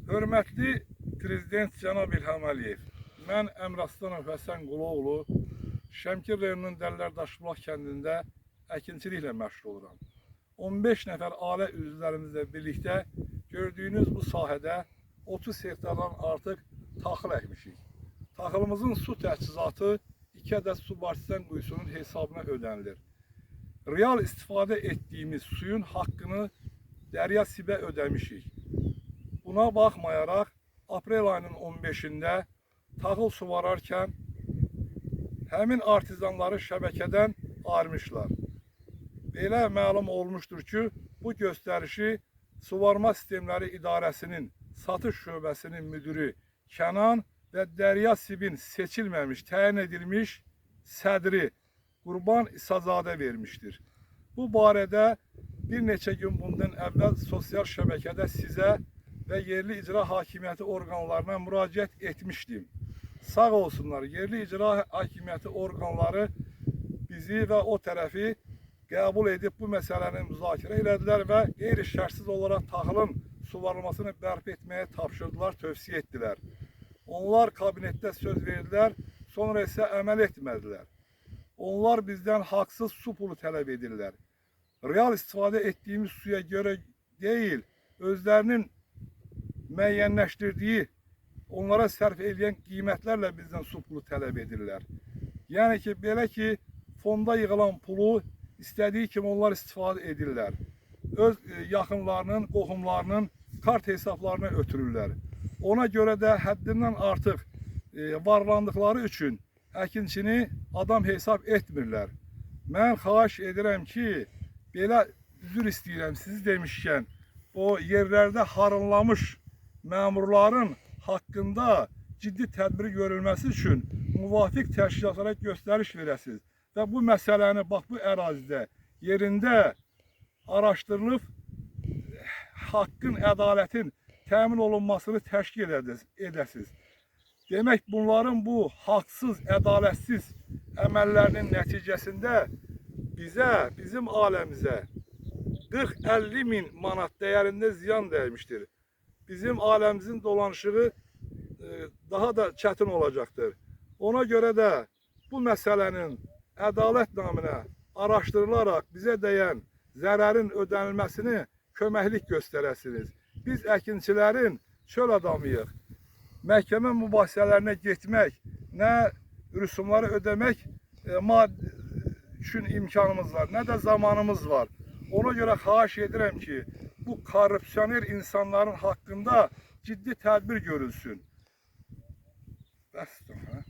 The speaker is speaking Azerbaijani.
Hörmətli Prezident cənab İlham Əliyev, mən Əmraslanov Həsən Quloğlu, Şəmkir rayonunun Dəllər Daşbulaq kəndində əkinçiliklə məşğul oluram. 15 nəfər ailə üzvlərimizlə birlikdə gördüyünüz bu sahədə 30 hektardan artıq taxıl əkmişik. Taxılımızın su təchizatı 2 ədəd su barsidən quyusunun hesabına ödənilir. Real istifadə etdiyimiz suyun haqqını Dərya Sibə ödəmişik. Buna baxmayaraq aprel ayının 15-də taxıl suvararkən həmin artizanları şəbəkədən ayırmışlar. Belə məlum olmuşdur ki, bu göstərişi Suvarma Sistemləri İdarəsinin satış şöbəsinin müdiri Kənan və Dərya Sibin seçilməmiş, təyin edilmiş sədri Qurban İsazadə vermişdir. Bu barədə bir neçə gün bundan əvvəl sosial şəbəkədə sizə və yerli icra hakimiyyəti orqanlarına müraciət etmişdim. Sağ olsunlar, yerli icra hakimiyyəti orqanları bizi və o tərəfi qəbul edib bu məsələni müzakirə elədilər və qeyri-şərtsiz olaraq taxılın suvarılmasını bərpa etməyə tapşırdılar, tövsiyə etdilər. Onlar kabinetdə söz verdilər, sonra isə əməl etmədilər. Onlar bizdən haqsız su pulu tələb edirlər. Real istifadə etdiyimiz suya görə deyil, özlərinin müəyyənləşdirdiyi, onlara sərf edən qiymətlərlə bizdən su pulu tələb edirlər. Yəni ki, belə ki, fonda yığılan pulu istədiyi kimi onlar istifadə edirlər. Öz yaxınlarının, qohumlarının kart hesablarına ötürürlər. Ona görə də həddindən artıq varlandıqları üçün əkinçini adam hesab etmirlər. Mən xahiş edirəm ki, belə üzr istəyirəm sizi demişkən, o yerlərdə harınlamış məmurların haqqında ciddi tədbir görülməsi üçün müvafiq təşkilatlara göstəriş verəsiniz və bu məsələni bax bu ərazidə yerində araşdırılıb haqqın, ədalətin təmin olunmasını təşkil edəsiniz. Demək bunların bu haqsız, ədalətsiz əməllərinin nəticəsində bizə, bizim aləmizə 40-50 min manat dəyərində ziyan dəymişdir. Bizim aləmizin dolanışığı daha da çətin olacaqdır. Ona görə də bu məsələnin ədalət naminə araşdırılaraq bizə dəyən zərərin ödənilməsini köməklik göstərəsiniz. Biz əkinçilərin çöl adamıyıq. Məhkəmə mübahisələrinə getmək, nə rüsumları ödəmək üçün imkanımız var, nə də zamanımız var. Ona görə xahiş edirəm ki, bu korrupsioner insanların haqqında ciddi tədbir görülsün. Bəsdir, hə?